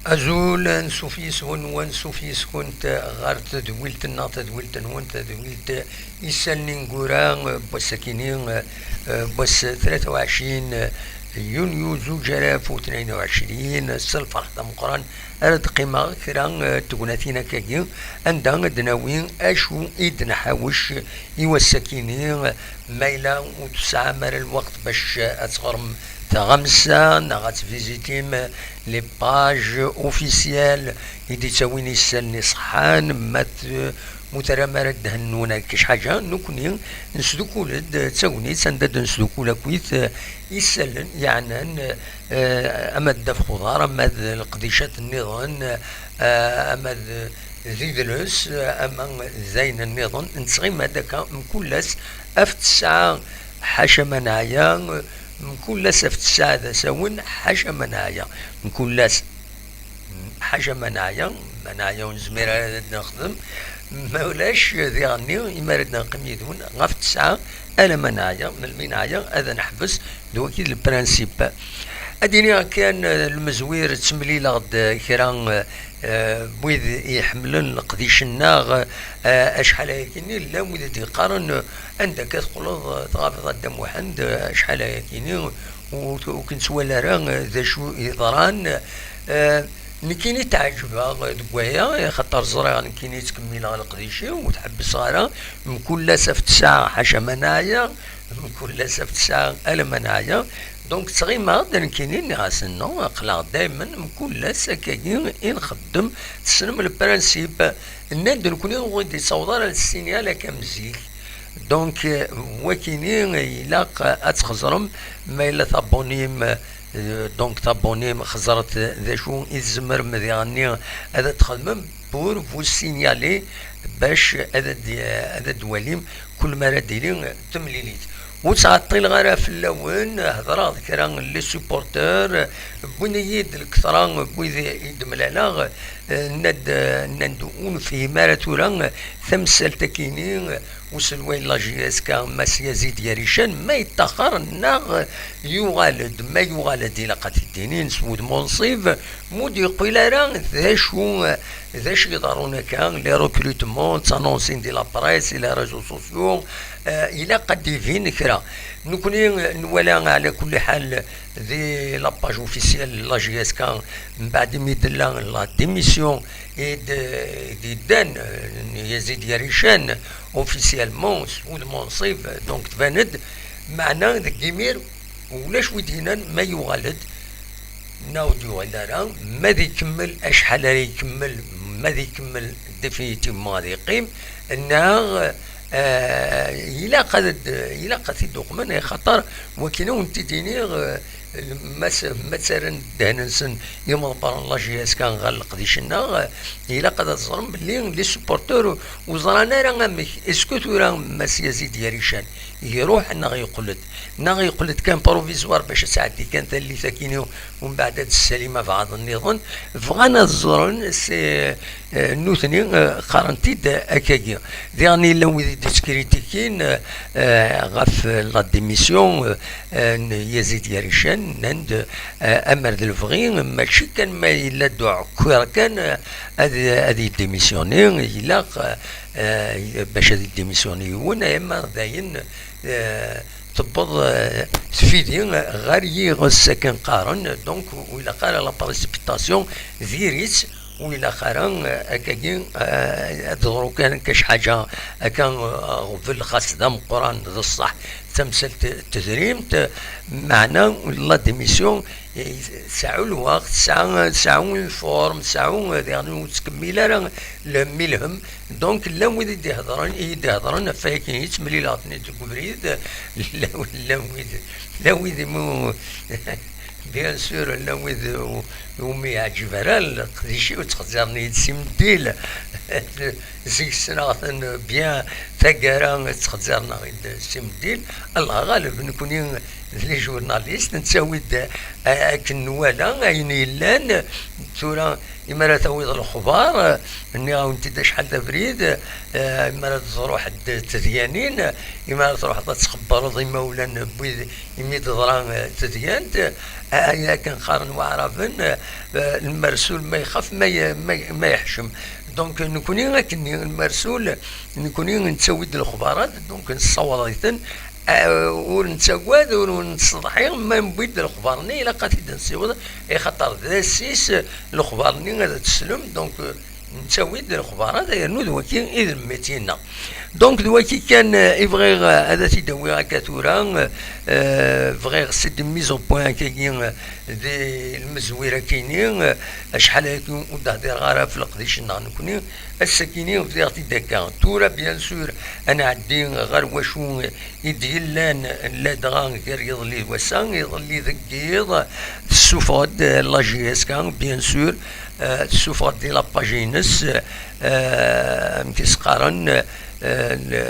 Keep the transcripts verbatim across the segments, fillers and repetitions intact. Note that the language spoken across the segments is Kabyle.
Azul, ansuf yes-wen, wansuf yes-kunt ɣer tedwilt-nneɣ, tadwilt-nwen, tadwilt Isallen ineggura, n wass-akini, n wass tlata u ɛecrin yunyu zuǧ alaf u tnin u ɛecrin, s lferḥ d ameqqran ara d-qqimeɣ kra n tegnatin akkagi, anda ad d-nawi acu i d-nḥawec i wass-akini, ma yella ur tesɛam ara lweqt bac ad teɣrem taɣamsa neɣ ad tvizitim les pages officielles i d-ittawin isallen iṣeḥḥan, ma t-, mu terram ara ddehn-nwen akka ḥaǧa, nekkni nesdukul-d d tagnit anda d-nesdukul akkit isallen yeɛnan, eh, ama d ddabex uḍar, ama d leqdicat nniḍen, eh, ama d d idles, ama d ayen nniḍen, nettɣima-d akka mkul ass af tesɛa, ḥaca ma neɛya, mkul ass af tesɛa d asawen, ḥaca ma neɛya, mkul ass, ḥaca ma neɛya, ma neɛya ur nezmir ara ad nexdem, ma ulac diɣenni imi ara d-neqqim yid-wen ɣef tesɛa, alamma neɛya, melmi neɛya ad neḥbes, d waki d le principe. Ad d-iniɣ kan, eh, lemzwir ttemlileɣ-d, eh, kra, eh, eh, n wid iḥemmlen leqdic-nneɣ, eh, acḥal ayakini llan wid i d-yeqqaren, eh, anda akka teqqleḍ, eh, tɣabeḍ a Dda Muḥend, eh, acḥal ayakini ur, ur k-nettwali ara, eh, d acu yeḍran, eh, nekkini tɛeǧbeɣ deg waya, axaṭer ẓriɣ nekkini ttkemmileɣ leqdic-iw, ur tḥebbseɣ ara, mkul ass af tesɛa, ḥaca ma neɛya, mkul ass af tesɛa, alamma neɛya. Donc, ttɣimeɣ-d nekkini, nniɣ-asen, non, aql-aɣ daymen, mkul ass akkagi i nxeddem, tessnem le principe. Nnan-d nekkni ur ɣ-id-yettaweḍ ara le signal akka am zik. Donc, euh, wakini, ilaq ad txeẓrem, ma yella tabonnim, euh, donc tabonnim, xeẓret d acu i tzemrem diɣenni ad txedmem pour vous signaler, bac ad d-, ad d-twalim kul mi ara d-tili temlilit. Ur ttɛeṭṭileɣ ara fell-awen, hedreɣ d kra n les supporters, wwin-iyi-d lketṛa n wid i d-mlaleɣ, eh, nnan-d, nnan-d ur nefhim ara tura tamsalt-akini, uselway n la J S K, Mass Yazid Yarican, ma yeṭṭaxer neɣ yuɣal-d, ma yuɣal-d ilaq ad t-id-inin s wudem unṣib, mu d-yeqqil ara d acu, d acu iḍerrun akka, les recrutements ttannonsin di la presse, les réseaux sociaux, eh, ilaq ad d-ibin kra. Nekkni nwala ɛla kulli ḥal di la page officielle n la J S K, mbeɛd imi d-tella la démission i d-, i d-yeddan, eh, n Yazid Yarican, officiellement, s wudem unṣib, donc tban-d, meɛna deg imir ulac wi d-yennan ma yuɣal-d neɣ ur d-yuɣal ara, ma ad ikemmel, acḥal ara ikemmel, ma ad ikemmel définitivement ad yeqqim, neɣ, eh, ilaq ad d-, ilaq ad t-id-uqmen, axaṭer wakin ad wen-t-id-iniɣ, eh, ma s-, ma ttarran ddehn-nsen imeḍbaren n la J S K ɣer leqdic-nneɣ, eh, ilaq ad ẓren belli les supporters ur ẓran ara amek, est-ce que tura Mass Yazid Yarican iruḥ neɣ yeqqel-d, neɣ yeqqel-d kan provisoire bac ad tɛeddi kan tallit akini, umbeɛd ad d-ssalim abɛaḍ nniḍen, bɣan ad ẓren s-, eh, nutni, eh, qqaren-t-id akkagi. Diɣen yella wid i d-yettkritikun, eh, eh, ɣef la démission, eh, n Yazid Yarican, nnan-d, eh, amer d lebɣi, mačči kan ma yella-d uɛekkiṛ kan, eh, ad, ad yeddimissyuni, ilaq, eh, bac ad yeddimissyuni yiwen, ama dayen, eh, tewweḍ, eh, tfidi ɣer yiɣes akken qqaren, donc ur ilaq ara la précipitation diri-tt, ur ilaq ara, eh, akkagi, eh, ad teḍru kan akka ḥaǧa akka, eh, aɣbel xas d ameqqran d ṣṣeḥ, tamsalt n tedrimt, meɛna la démission, eh, tesɛu lweqt, tesɛa, tesɛa une forme, tesɛa, eh, diɣen ur tettkemmil ara lhemm i lhemm. Donc, llan wid i d-iheḍren, i yi-d-iheḍren ɣef wayagi, i ttemlileɣ-ten-id deg ubrid, llan, llan wid, llan wid imu-, bien sûr, llan wid u-, umi yeɛǧib ara leqdic-iw, ttxezzaren-iyi-d s imeddil. Zik ssneɣ-ten bien, taggara ttxezzaren-aɣ-id s imeddil. Allah ɣaleb, nekkni d les journalistes, nettawi-d a-, akken nwala ayen yellan. Tura, imi ara tawiḍ lexbar, eh, nniɣ-awen-t-id acḥal d abrid, eh, imi ara d-tṛuḥeḍ d tedyanin, imi ara tṛuḥeḍ ad txebbreḍ imawlan n wid imi d-teḍra, eh, tedyant, eh, ayen akken qqaren waɛraben, eh, lmersul ma ixaf ma ye-, ma ye-, ma yeḥcem. Donc, nekni akkenni, lmersul, nekni nettawi-d lexbarat, donc nessawaḍ-iten, eh, ur nettagad, ur nettseḍḥi, ma newwi-d lexbar-nni, ilaq ad t-id-nessiweḍ, ixaṭer d assis lexbar-nni ad teslem, donc, eh, nettawi-d lexbarat, yernu d waki i d lmetyi-nneɣ. Donc, d waki kan, eh, i bɣiɣ, eh, ad t-id-awiɣ akka tura, eh, bɣiɣ c'est une mise au point akkagi, eh, di lmezwir akini, eh, acḥal ayagi ur d-hdireɣ ara ɣef leqdic-nneɣ nekni, ass-akini bdiɣ-t-id akka. Tura, bien sûr, ad nɛeddi ɣer wacu i d-yellan ladɣa gar yiḍelli d wass-a. Iḍelli deg yiḍ, tessufeɣ-d, eh, la J S K, bien sûr, eh, tessufeɣ-d di la page-ines, eh, amek i s-qqaren, eh, le,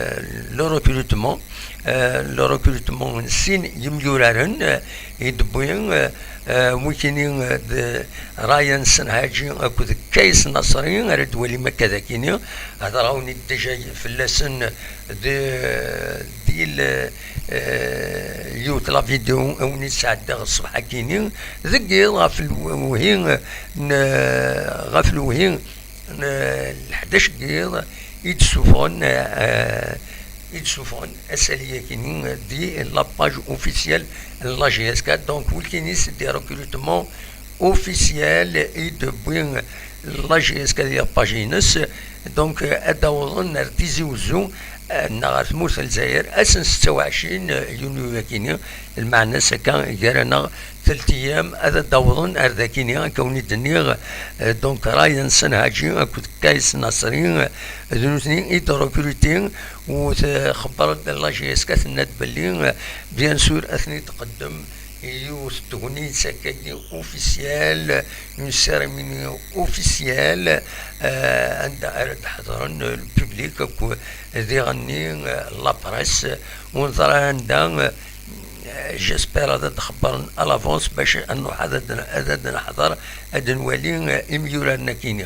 le recrutement, eh, le recrutement n sin yimyuraren, eh, i d-wwi, eh, eh, wikini, eh, d Ryan Senhaji akked Kayes Nasri, ara d-walim akka d akini, hedreɣ-awen-id déjà fell-asen d, di l-, eh, yiwet la vidéo awen i d-sɛeddaɣ ṣṣbeḥ akini, deg yiḍ ɣef lewhi n, ɣef lewhi n lḥdac n yiḍ i d-ssufɣen, eh, i d-ssufɣen asali-akini di la page officielle n la J S K. Donc, wikini c'est des recrutements officiels i d-tewwi la J S K di la page-ines. Donc, ad d-awḍen ar Tizi Wezzu, eh, neɣ ar tmurt n Lezzayer, ass n setta u ɛecrin yunyu-akini, lmeɛna-s akka gar-aneɣ telt ayyam ad d-awḍen ar dakini, akka wen-id-nniɣ, eh, donc Ryan Senhaji akked Kayes Nasri, eh, d nutni i d-recruti, u txebber-d la J S K tenna-d belli, eh, bien sûr, ad ten-id-tqeddem yiwet n tegnit akkagi officielle, une cérémonie officielle, eh, anda ara d-ḥedren le public akk diɣenni, eh, la presse, u neẓra anda, eh, j'espère ad d-xebbren à l'avance bac ad nruḥ ad d-, ad d-neḥḍer, ad d-nwali, eh, imyuraren-akini.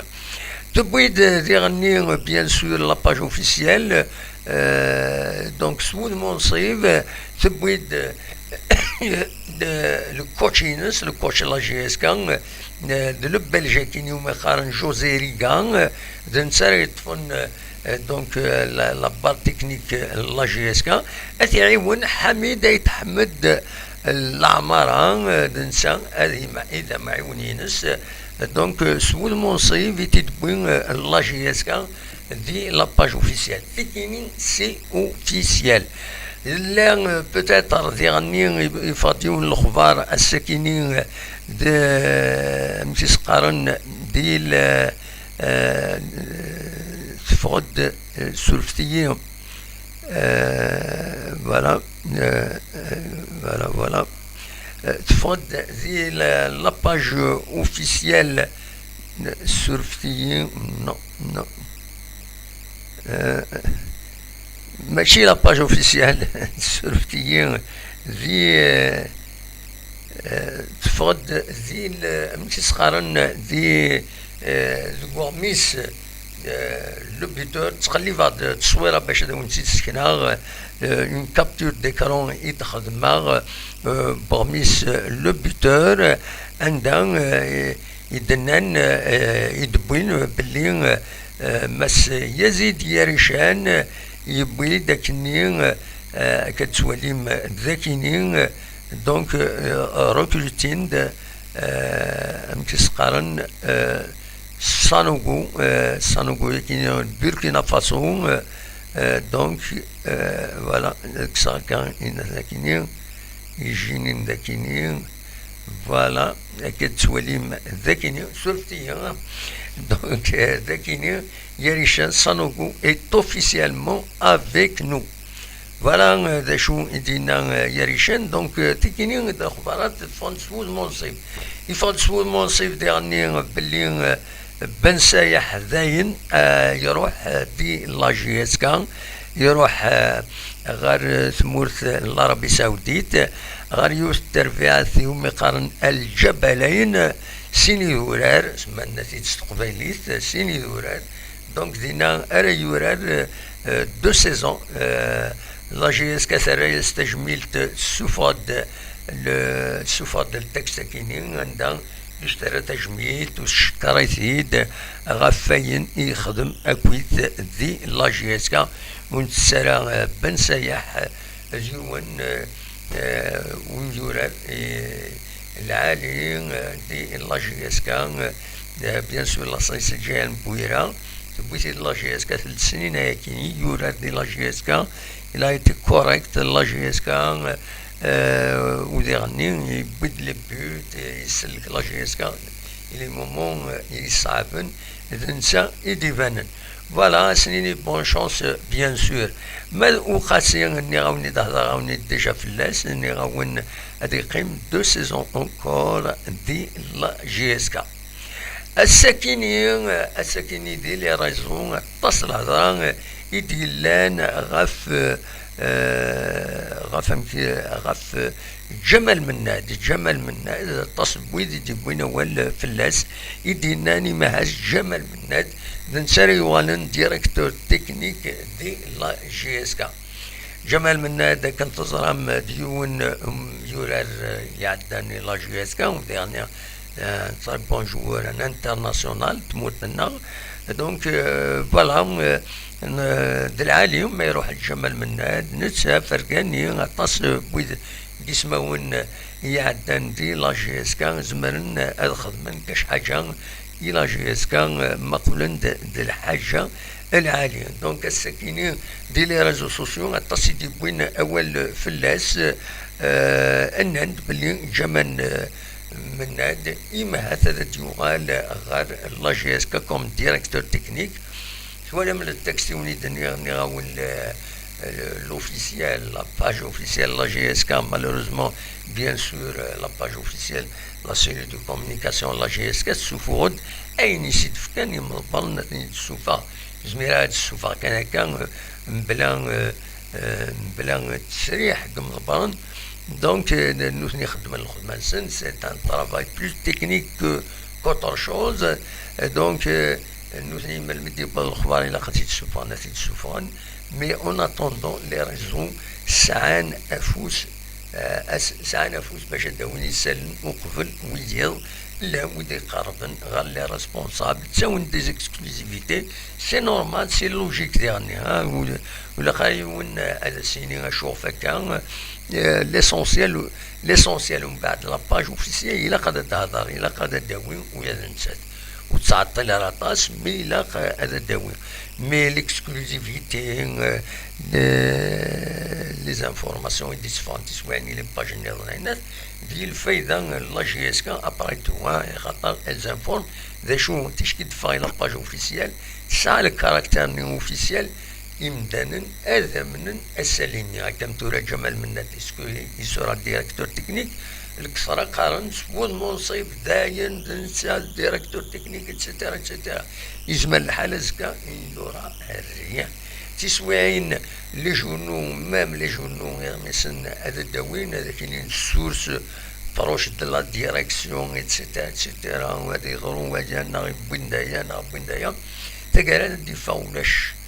Tewwi-d, eh, diɣenni, eh, bien sûr, la page officielle, eh, donc s wudem unṣib, eh, tewwi-d, eh, d-, le coach-ines, le coach n la J S K, eh, d le Belge-akini umi qqaren José Riga, eh, d netta ara yeṭṭfen, eh, donc, eh, la, la barre technique, eh, n la J S K, ad t-iɛiwen Ḥamid Ayt Ḥmed, eh, Laɛmara, eh, d netta ad yem-, i d amɛiwen-ines, eh, donc, eh, s wudem unṣib i t-id-tewwi, eh, la J S K di la page officielle. Tikini, c'est officiel. Llan, eh, peut-être, diɣenni, i-, yeffeɣ-d yiwen n lexbar ass-akini, eh, d, eh, amek i s-qqaren, di l-, eh, teffeɣ-d, eh, surfet-iyi. Eh, voilà, eh, eh, voilà, voilà. Eh, teffeɣ-d di la, la page officielle. Surfet-iyi, non, non. Eh, mačči la page officielle, surfet-iyi di, eh, eh, teffeɣ-d di l-, amek i s-qqaren, di, eh, deg uɣmis, eh, le buteur, ttqellibeɣ-d tteswira bac ad awen-tt-id-sekneɣ, eh, une capture d'écran i d-xedmeɣ, eh, n uɣmis, eh, le buteur, anda, eh, i d-nnan, eh, i d-wwin belli, eh, Mass Yazid Yarican, eh, yewwi-d akkenni, eh, akka d-tettwalim dakini, eh, donc, eh, recrutin-d, eh, amek i s-qqaren, eh, Sanogo, eh, Sanogo-agi, Burkina Faso, eh, eh, donc, eh, voilà, kkseɣ akka, inna dakini, ijinin dakini, voilà, akka d-tettwalim dakini, surfet-iyi, donc, eh, dakini, Yarican Sanogo est officiellement avec nous. Voilà, euh, d acu i d-yenna, euh, Yarican. Donc, euh, tikini d lexbarat ffɣen-d s wudem unṣib. Yeffeɣ-d s wudem unṣib diɣenni, euh, belli, euh, Ben Sayaḥ dayen, euh, iruḥ, euh, di la J S K. iruḥ, eh, ɣer tmurt n Larabie Saoudite, ɣer yiwet n terbiɛt iwumi qqaren Al Jabalayn, sin idurar, semman-t-id s teqbaylit, sin idurar. Donc, dinna ara yurar, eh, deux saisons. Eh, la J S K terra-yas tajmilt, tessufeɣ-d le-, tessufeɣ-d ltaks akini, anda i s-terra tajmilt u tcekker-it-id ɣef wayen i yexdem akkit di la J S K. Ur nettess ara, eh, Ben Sayaḥ, eh, d yiwen, eh, eh, win yurar, eh, lɛali, eh, di la J S K, eh, bien sûr, l'ancien J M Bouira, tewwi-t-id la J S K, telt snin ayakini, yurar di la J S K, il a été correct, la J S K, eh, u diɣenni, yewwi-d les buts, eh, isellek la J S K, i les moments, eh, yesɛaben, d netta i d-ibanen. Voilà, ad s-nini bonne chance, bien sûr. Ma d Uqasi, nniɣ-awen-id, hḍereɣ-awen-id déjà fell-as, nniɣ-awen ad yeqqim deux saisons encore di la J S K. Ass-akini, ass-akini di les réseaux, aṭas n lhedra i d-yellan ɣef, eh, ɣef amek, ɣef Ǧamal Mennad. Ǧamal Mennad, aṭas n wid i d-yewwin awal fell-as, i d-yennan imahas Ǧamal Mennad, d netta ara yuɣalen directeur technique di la J S K. Ǧamal Mennad, akken teẓram, d yiwen, um, yurar, eh, iɛeddan i la J S K, u diɣenni, eh, très bon joueur, un international, tmurt-nneɣ. Donc, eh, voilà, eh, n-, d lɛali ma iruḥ Ǧamal Mennad, netta fergani aṭas n wid n yismawen iɛeddan di la J S K, zemren ad xedmen kac ḥaǧa i la J S K, ma qqlen d, d lḥaǧa lɛali. Donc, ass-akini, di les réseaux sociaux, aṭas i d-yewwin awal fell-as, eh, nnan-d belli Ǧamal, eh, Mennad, imahat ad d-yuɣal ɣer la J S K comme directeur technique. Twalam le texte i wen-id-nniɣ, nniɣ-awen le, le, l'officiel, la page officielle, la J S K, malheureusement, bien sûr, euh, la page officielle, la cellule de communication, la J S K, tessufuɣ-d ayen i s-id-fkan imḍebbren ad ten-id-tessufeɣ. Ur zmireɣ ad d-ssufeɣ kan akka, euh, mebla, euh, euh, mebla ttesriḥ n yimḍebbren. Donc, euh, nutni xeddmen lxedma-nsen, c'est un travail plus technique que, qu'autre chose. Euh, donc, euh, nutni, melmi d-yewweḍ lexbar, ilaq ad t-id-ssufɣen, ad t-id-ssufɣen. Mais en attendant, les réseaux sɛan afus, euh, as-, sɛan afus bac ad d-awin isallen uqbel wiyiḍ, llan wid iqerben ɣer les responsables, ttawin des exclusivités. C'est normal, c'est logique diɣenni, hein. Ula, ula xali yiwen, euh, ad as-yini acu ɣef akka, euh, l'essentiel, l'essentiel, umbeɛd, la page officielle, ilaq ad d-tehder, ilaq ad d-tawi ula d nettat. Ur tettɛeṭṭil ara aṭas, mi ilaq, euh, ad d-tawi. Mais l'exclusivité, euh, le-, les informations i d-itteffɣen tiswiɛin i les pages nniḍen, ayen d lfayda n la J S K après tout, hein, axaṭer elles informent d acu ticki d-teffeɣ i la page officielle, tesɛa le caractère-nni officiel, imdanen ad amnen ass-a-nni. Akka am tura Ǧamal Mennad, est-ce que il sera directeur technique? Lkesra qqaren s wudem unṣib, dayen d netta directeur technique, et cetera, et cetera. Yezmer lḥal azekka il n'aura rien. Tiswiɛin, les journaux, même les journaux, iɣmisen ad d-awin, ad ak-inin source proche de la direction, et cetera, et cetera. Ad yeḍru waya, neɣ wwin-d aya, neɣ wwin-d aya. Taggara ad d-iffeɣ ulac.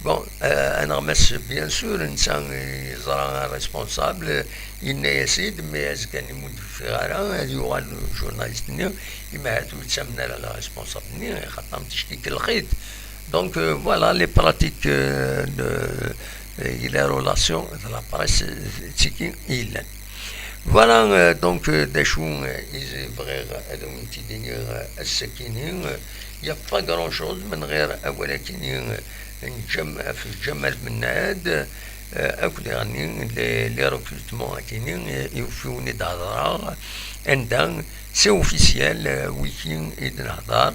Bon, euh, aneɣmas, bien sûr, netta yeẓra responsable, yenna-yas-id, mais azekka-nni mu d-yeffiɣ ara, ad yuɣal journaliste-nni, imahat ur yettamen ara le responsable-nni, axaṭer am ticki kellex-it. Donc, euh, voilà, les pratiques, euh, de, euh, les relations de la presse, euh, d tigi i yellan. Voilà, euh, donc, euh, d acu, euh, i bɣiɣ ad awen-t-id-iniɣ, euh, ass-akini, euh, il y a pas grand-chose, من غير awal-akini, euh, n Ǧam-, ɣef Ǧamal Mennad, euh, akked diɣenni les, les recrutements-akini, euh, i ufiwen i d-hedreɣ, anda c'est officiel, euh, wiki i d-nehder,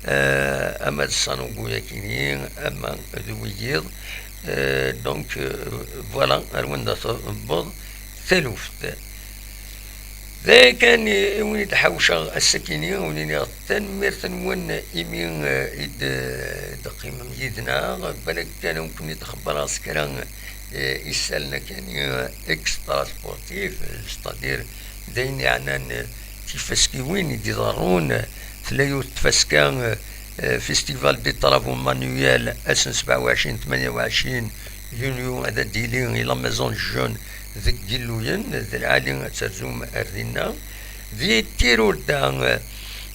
euh, ama d Sanogo-akini, ama d wiyiḍ, euh, donc, euh, voilà, ar wanda tewweḍ taluft. D aya kan i win i d-ḥawceɣ ass-akini, wen-iniɣ tanemmirt-nwen imi, eh, i d-, d-teqqimem yid-neɣ. Balak kan ad ken-id-xebbreɣ s kra, eh, isallen akani, eh, extra sportif, eh, c'est-à-dire d ayen yeɛnan, eh, tifaskiwin i d-iḍerrun. Eh, tella yiwet n tfaska, eh, eh, Festival des Travaux Manuels, ass n sebɛa u ɛecrin, tmanya u ɛecrin yunyu, ad d-yili i la Maison de Jeunes deg Yilluyen, d lɛali ad terzum ar dinna. Di Tirurda,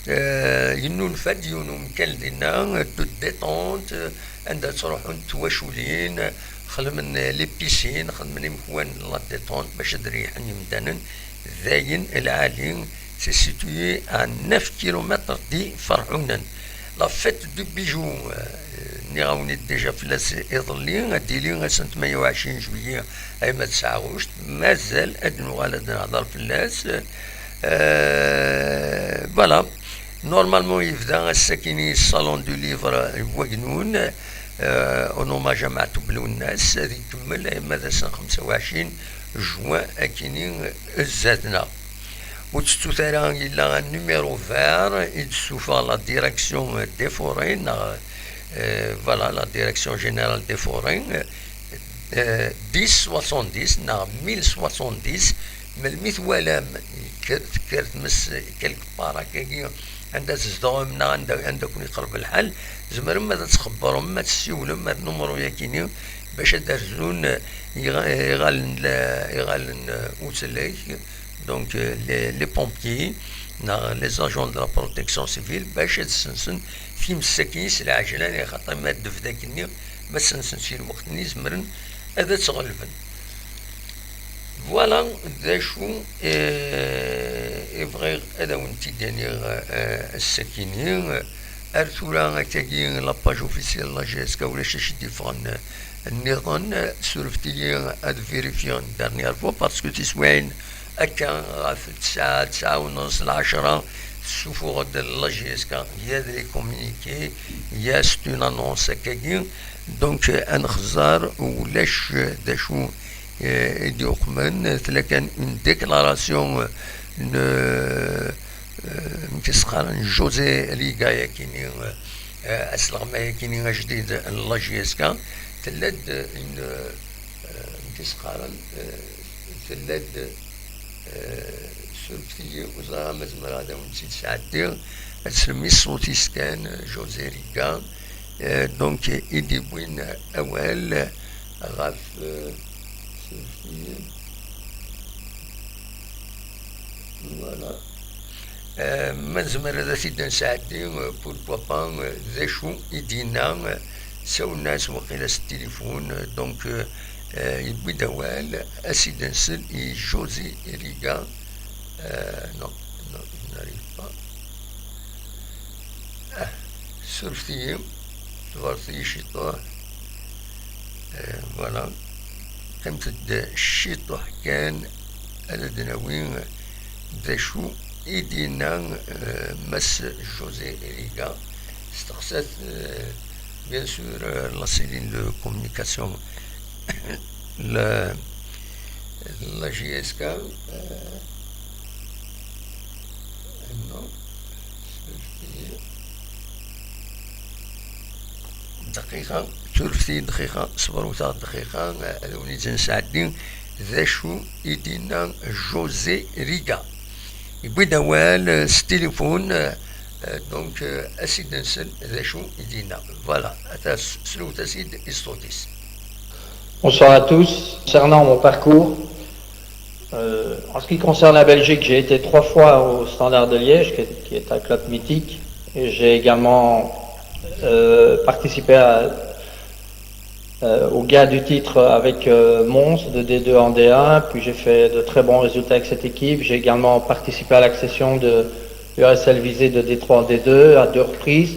eh, yennulfa-d yiwen umkan dinna, de détente, anda ttruḥunt twaculin, xedmen les piscines, xedmen imekwan n la détente bac ad reyḥen yimdanen. Dayen lɛali, c'est situé à neuf kilomètres di Ferḥunen. La fête du bijou, eh, nniɣ-awen-id déjà fell-as iḍelli, ad d-tili ass n tmanya u ɛecrin juillet, ay ma d taɣect, mazal ad nuɣal ad nehder fell-as. Euh, voilà. Normalement, yebda ass-akini Salon du Livre n Wagnun, euh, en hommage à Maɛtub Lwennas, ad ikemmel arma d ass n xemsa u ɛecrin juin akini zdat-neɣ. Ur ttettut ara, yella un numéro vert i d-tessufeɣ la direction des forêts, neɣ, euh, voilà, la direction générale des forêts, euh, dix soixante-dix neɣ mille soixante-dix, melmi twalam tekker, tekker tmes quelque part akkagi anda tzedɣem neɣ anda, anda ken-iqerreb lḥal, tzemrem ad txebbṛem, ad tessiwlem ar numru-yakini bac ad d-rzun iɣ-, iɣallen, iɣallen, euh, utlek, donc, euh, les, les pompiers, neɣ les agents de la protection civile, bac ad ssensen times-agi s lɛejlan, axaṭer ma d-tebda akkenni, ma ssensen si lweqt-nni, zemren ad tt-ɣelben. Voilà d acu, euh, i bɣiɣ ad awen-t-id-iniɣ, euh, ass-akini. Ar tura, akkagi, la page officielle n la J S K, ulac acu d-iffɣen, euh, nniḍen. Surfet-iyi ad vérifier une dernière fois, parce que tiswiɛin akka ɣef ttesɛa, ttesɛa u nneṣ, lɛecṛa, tessufuɣ-d la J S K yad les communiqués, ya c'est une annonce akkagi. Donc, euh, ad nxeẓẓer ulac, euh, d acu, euh, i d-yuqmen. Tella kan une déclaration, euh, n, euh, euh, amek i s-qqaren, José Riga-yakini, euh, euh, asleɣmay-akini ajdid n la J S K. Tella-d une, euh, amek i s-qqaren, euh, tella-d, euh, surfet-iyi, ur ẓriɣ ma zemreɣ ad awen-tt-id-sɛeddiɣ, ad tesmem i ṣṣut-is kan, José Riga. Euh, donc, i d-yewwin awal ɣef, euh, surfet-iyi. Voilà. Euh, ma nezmer ad t-id-nesɛeddi, euh, pourquoi pas, euh, d acu i d-yenna, euh, sawlen-as waqila s tilifun, euh, donc, euh, euh, yewwi-d awal, ad s-id-nsel i José Riga. Euh, non, non, il n'arrive pas. Ah, surfet-iyi, tebret-iyi ciṭuḥ. Eh, voilà. Qqimet-d ciṭuḥ kan, ad d-nawi d acu i d-yenna, eh, Mass José Riga. Steqsat, eh, bien sûr, eh, la cellule de communication, la, la J S K, eh, non. دقيقة، surfet-iyi دقيقة، ṣebṛet-aɣ دقيقة, ad awen-id-nesɛeddi d acu i d-yenna José Riga. Yewwi-d awal, euh, s tilifun, euh, donc, euh, ad s-id-nsel d acu i d-yenna. Voilà, ata s-, slewt-as-id i ṣṣut-is. Bonsoir à tous. Concernant mon parcours, euh, en ce qui concerne la Belgique, j'ai été trois fois au Standard de Liège, qui est, qui est un club mythique. Et j'ai également, euh, participé à, euh, au gain du titre avec, euh, Mons de D deux en D un. Puis j'ai fait de très bons résultats avec cette équipe. J'ai également participé à l'accession de l'U R S L Visé de D trois en D deux à deux reprises.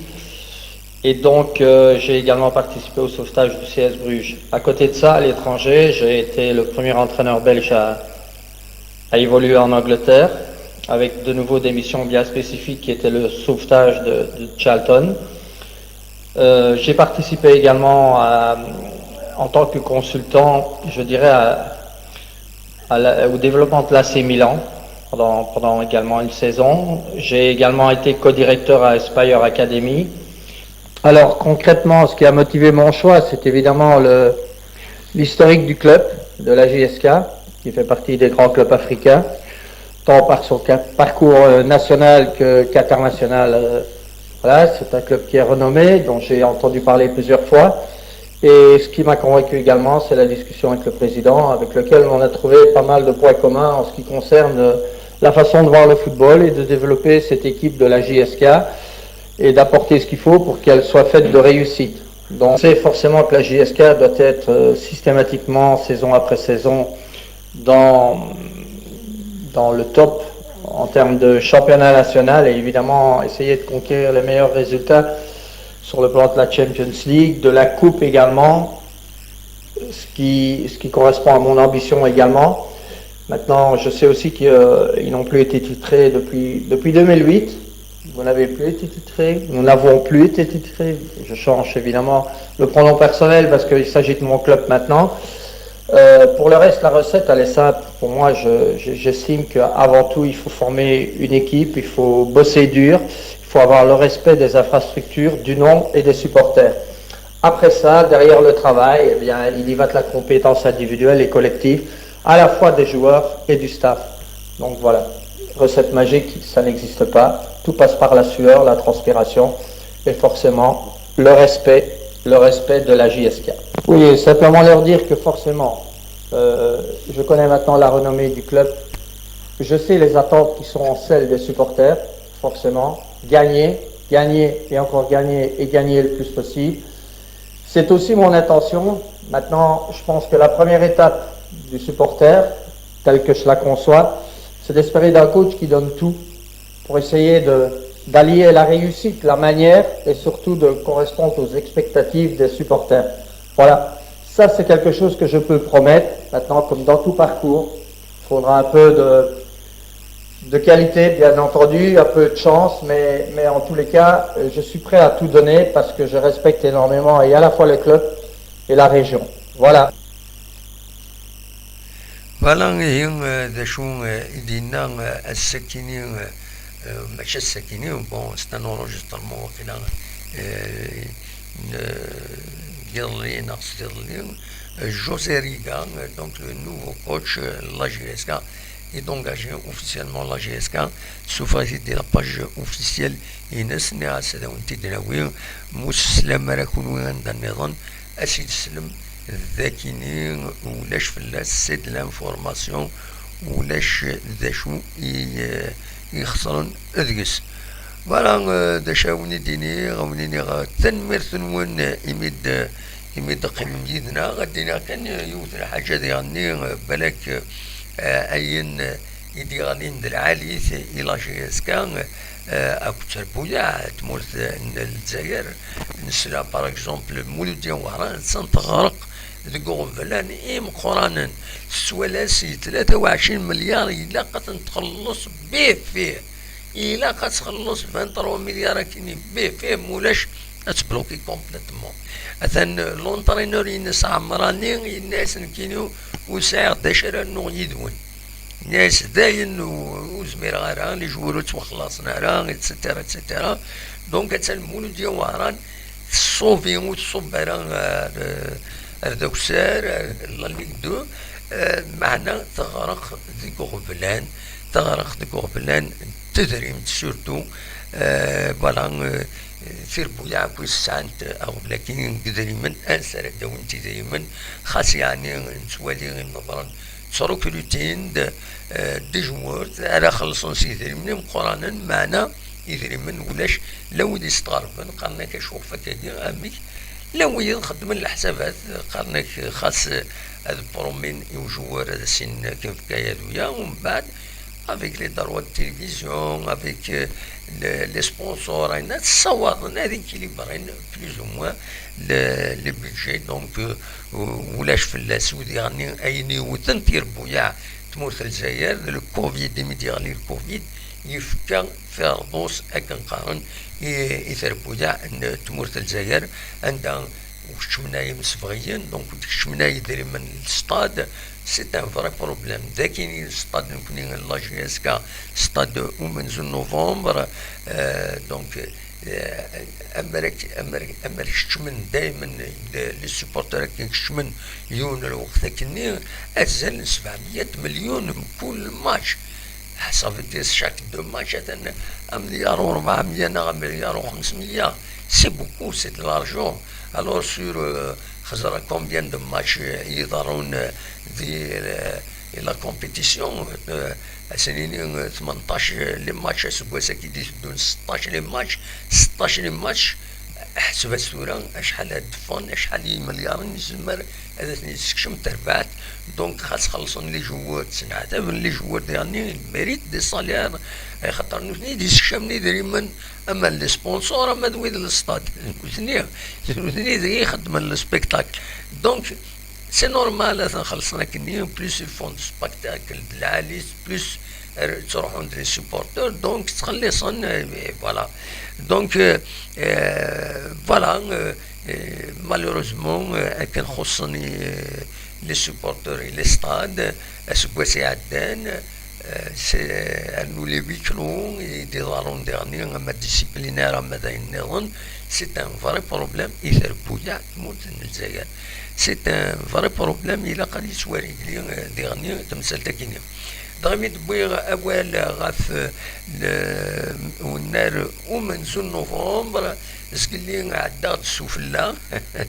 Et donc, euh, j'ai également participé au sauvetage du C S Bruges. À côté de ça, à l'étranger, j'ai été le premier entraîneur belge à, à évoluer en Angleterre, avec de nouveau des missions bien spécifiques qui étaient le sauvetage de, de Charlton. Euh, j'ai participé également à, en tant que consultant, je dirais, à, à la, au développement de l'A C Milan, en pendant, pendant également une saison. J'ai également été co-directeur à Aspire Academy. Alors concrètement, ce qui a motivé mon choix, c'est évidemment le, l'historique du club, de la J S K, qui fait partie des grands clubs africains, tant par son ca- parcours euh, national que qu'international. Euh, voilà, c'est un club qui est renommé, dont j'ai entendu parler plusieurs fois. Et ce qui m'a convaincu également, c'est la discussion avec le président, avec lequel on a trouvé pas mal de points communs en ce qui concerne euh, la façon de voir le football et de développer cette équipe de la J S K et d'apporter ce qu'il faut pour qu'elle soit faite de réussite. Donc, c'est forcément que la J S K doit être euh, systématiquement, saison après saison, dans, dans le top en termes de championnat national et évidemment essayer de conquérir les meilleurs résultats sur le plan de la Champions League, de la Coupe également, ce qui, ce qui correspond à mon ambition également. Maintenant, je sais aussi qu'ils n'ont plus été titrés depuis, depuis deux mille huit. Vous n'avez plus été titré, nous n'avons plus été titré. Je change évidemment le pronom personnel parce qu'il s'agit de mon club maintenant. Euh, pour le reste, la recette, elle est simple. Pour moi, je- je- j'estime qu'avant tout, il faut former une équipe, il faut bosser dur, il faut avoir le respect des infrastructures, du nom et des supporters. Après ça, derrière le travail, eh bien, il y va de la compétence individuelle et collective, à la fois des joueurs et du staff. Donc voilà, recette magique, ça n'existe pas. Tout passe par la sueur, la transpiration et forcément le respect, le respect de la J S K. Oui, simplement leur dire que forcément, euh, je connais maintenant la renommée du club. Je sais les attentes qui sont celles des supporters, forcément. Gagner, gagner et encore gagner et gagner le plus possible. C'est aussi mon intention. Maintenant, je pense que la première étape du supporter, telle que je la conçois, c'est d'espérer d'un coach qui donne tout pour essayer de- d'allier la réussite, la manière et surtout de correspondre aux expectatives des supporters. Voilà, ça c'est quelque chose que je peux promettre. Maintenant, comme dans tout parcours, il faudra un peu de, de qualité, bien entendu, un peu de chance, mais, mais en tous les cas, euh, je suis prêt à tout donner parce que je respecte énormément et à la fois le club et la région. Voilà. Voilà, ihi, eh, d acu, eh, i d-yenna, eh, ass-akini, eh, eh, mačči ass-akini, bon, c'est un enregistrement, waqila, eh, n-, eh, n yiḍelli neɣ s tiḍelli, eh, José Riga, eh, donc le nouveau coach, eh, de la J S K, est engagé officiellement la J S K, tessufeɣ-it-id di la page officielle ines, nniɣ-as ad awen-t-id-nawi, ma ur s-teslam ara kunwi anda nniḍen, ad s-id-teslem d akini, ulac fell-as, c'est de l'information, ulac d acu i, eh, ixesren deg-s. Voilà, eh, d acu ara wen-id-iniɣ, ad wen-iniɣ, eh, tanemmirt-nwen, eh, imi d-, imi d-teqqimem yid-neɣ. Ad d-iniɣ kan, eh, yiwet n lḥaǧa diɣenni, eh, balak, eh, ayen, eh, i d-yeɣlin d lɛali-t i la J S K, eh, akked terbuyaɛ tmurt n Lezzayer. Nesla, par exemple, Muludya Wehran, attan teɣreq deg uɣeblan imeqqranen. Tettwala-s i tlata u ɛecrin milyar, ilaq ad ten-txelleṣ bifir. Ilaq ad txelleṣ vingt-trois milyar akkin bifir, mulac ad tbloki complètement. Atan l'entraîneur-ines Ɛemrani yenna-as, nekkini ur sɛiɣ d acu ara rnuɣ yid-wen. Yenna-as dayen, ur, ur zmireɣ ara, les joueurs ur ttwaxlaṣen ara, et cetera, et cetera. Donc, atan Muludya Wehran tṣubi, ur tṣub ara ar, ar d akessar, ar la Ligue deux, eh, meɛna teɣreq deg uɣeblan, teɣreq deg uɣeblan n tedrimt surtout, eh, voilà, eh, tirbuyaɛ akk i sɛant aɣbel-agi n yidrimen, ansi ara d-awint idrimen, xas yeɛni nettwali imḍebbren ttrekrutin-d, eh, d joueurs ara xellṣen s yidrimen imeqqranen, meɛna idrimen ulac, la wid yesteɣrben, qqaren-ak acu ɣef akka-agi, amek, la wid xeddmen leḥsabat, qqaren-ak xas ad promin i ujewwer ad as-inin akken fka-yad uya, umbeɛd avec les droits de télévision, avec, euh, le- les sponsors, ayen ad ssawaḍen ad équilibrin plus ou moins le, le budget, donc, euh, ulac fell-as, ur d-yeɣni ayen iwten tirbuyaɛ tmurt n Lezzayer, d le covid, imi d-yeɣli le covid, yefka firḍus akken qqaren i, i terbuyaɛ n tmurt n Lezzayer, anda ur keččmen ara imsebɣiyen, donc ur d-keččmen ara idrimen n lestad, c'est un vrai problème. D akin i lestad nekni n la J S K, stad umenzu n novembre, euh, donc, euh, amer ak-, amer, amer keččmen daymen, les supporters akken keččmen yiwen lweqt akkenni, azal n sebɛemya melyun mkul match. Ça veut dire chaque deux matchs, atan amelyar u rebɛemya neɣ amelyar u xemsemya. C'est beaucoup, c'est de l'argent. Alors, sur, euh, xeẓra combien de matchs, euh, i iḍerrun, euh, di, euh, la compétition, euh, ad s-nini, euh, tmenṭac, euh, les matchs aseggas-agi d-iteddun, seṭṭac les matchs, seṭṭac les matchs, ḥseb-as tura acḥal ad d-ffɣen, acḥal n yimelyaṛen i tezmer ad ten-yessekcem terbaɛt. Donc, xas xellṣen les joueurs, ttneɛtaben les joueurs, diɣenni, ils méritent des salaires, axaṭer nutni i d-yessekcamen idrimen, ama n les sponsors, ama d wid n lestad. Nutni, nutni deg ixeddmen le spectacle. Donc, c'est normal, ad ten-xellṣen akkenni, plus ils font de spectacle de lɛali, plus, euh, ttruḥun-d les supporters, donc ttxelliṣen, euh, et voilà. Donc, euh, euh, voilà, euh, euh, malheureusement, euh, akken xuṣṣen, euh, les supporters et les stades, aseggas iɛeddan, euh, c'est, euh, rnu les huis clos i d-iḍerrun diɣenni, ama disciplinaire, ama d ayen nniḍen, c'est un vrai problème i trebbuyaɛ n tmurt n Lezzayer. C'est un vrai problème, ilaq ad yettwarigli, euh, diɣenni tamsalt-agi-nni. Dɣa mi d-wwiɣ awal ɣef, euh, le, unnar umenzu n novembre, zgelli ɛeddaɣ-d sufella,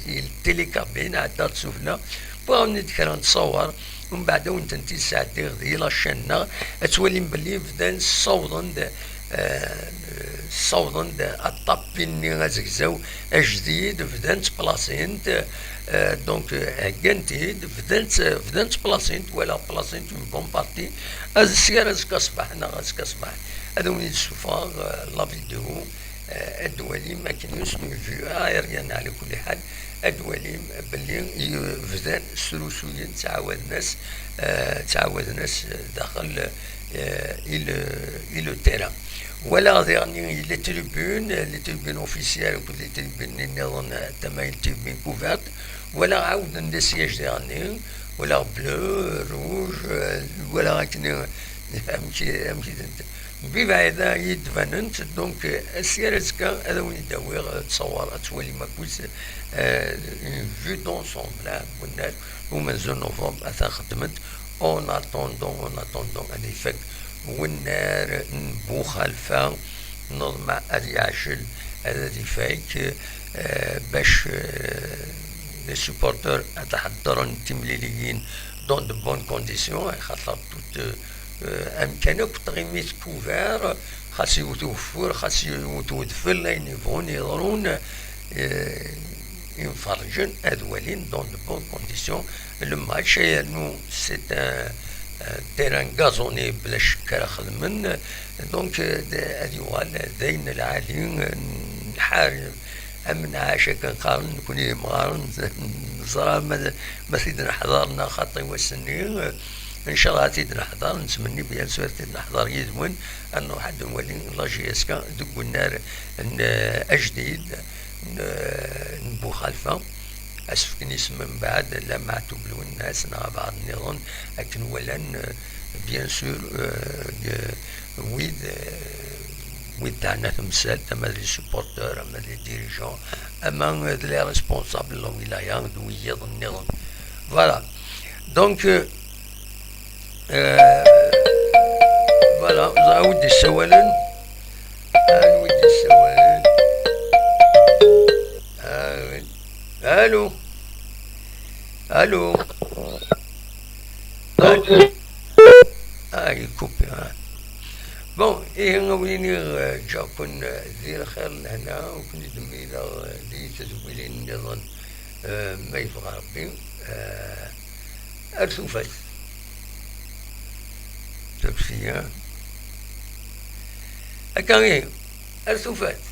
il télécabine, ɛeddaɣ-d sufella, wwiɣ-awen-d kra n ttṣawar, umbeɛd ad wen-tent-id-sɛeddiɣ di la chaîne-nneɣ, ad twalim belli bdan ssawḍen-d, euh, ssawḍen-d aṭapi-nni azegzaw ajdid, bdan ttplaṣin-t, euh, donc, euh, heggan-t-id, bdan tt-, bdan ttplaṣin-t, wala plaṣin-t une bonne partie. Ad, sya ar azekka ṣṣbeḥ neɣ azekka ṣṣbeḥ ad awen-id-ssufɣeɣ, euh, la vidéo, euh, ad d-twalim akken yusem, une vue aérienne ɛla kulli ḥal, ad d-twalim belli, euh, bdan srusuyen, ttɛawaden-as, euh, ttɛawaden-as, euh, daxel, euh, i le, i le terrain. Walaɣ diɣenni les tribunes, les tribunes officielles akked les tribunes nniḍen, euh, tama n tribune couverte, walaɣ ɛawden-d asyaj diɣenni, walaɣ bleu, rouge, euh, walaɣ akken, euh, amek, amek i tent-, mebɛid i d-banent, donc, euh, sya ar azekka ad awen-id-awiɣ, euh, ttṣawar, ad twalim akk, euh, une vue d'ensemble, hein, n unnar umenzu n novembre, atan xeddment, en attendant, en attendant ad ifak wennar n Buxalfa, neḍmeɛ ad yeɛjel, ad, ad ifak, euh, bac, euh, les supporters ad ḥeddren timliliyin dans de bonnes conditions, axaṭer tout, euh, euh, amkan akk tɣimit couvert, xas yewwet ugeffur, xas yewwet udfel, ayen yebɣun yeḍrun, euh, imferrǧen ad walin dans de bonnes conditions le match, yernu c'est un, un terrain gazonné bla ccekk ara xedmen, donc, euh, d-, ad yuɣal d ayen lɛali, euh, nḥar, am nɛac akken qqaren nekni yemɣaren, neẓra ma, ma t-id-neḥḍer neɣ xaṭi wass-nni, euh, ncallah ad t-id-neḥḍer, nettmenni bien sûr ad t-id-neḥḍer yid-wen, ad nruḥ ad nwali la J S K deg unnar n, euh, ajdid, n, n Buxalfa, asefk n yisem mbeɛd, la Maɛtub Lwennas neɣ abɛaḍ nniḍen, akken walan, euh, bien sûr, euh, euh, wid, euh, wid teɛna temsalt, ama d les supporters, ama d les dirigeants, ama d les responsables n lwilaya, d wiyiḍ nniḍen. Voilà. Donc, euh, euh, voilà, ẓer wi d-yessawalen. Anwa i d-yessawalen? Ah, oui. Allô? Allô? Ah, il coupe, hein. Bon, ihi a win i, euh, ǧǧiɣ-ken, euh, di lxir lehna, u ken-id-mmileɣ, euh, di tedwilin nniḍen, euh, ma yebɣa Rebbi, euh, ar tufat. Tafsiya. Akka ihi, ar tufat.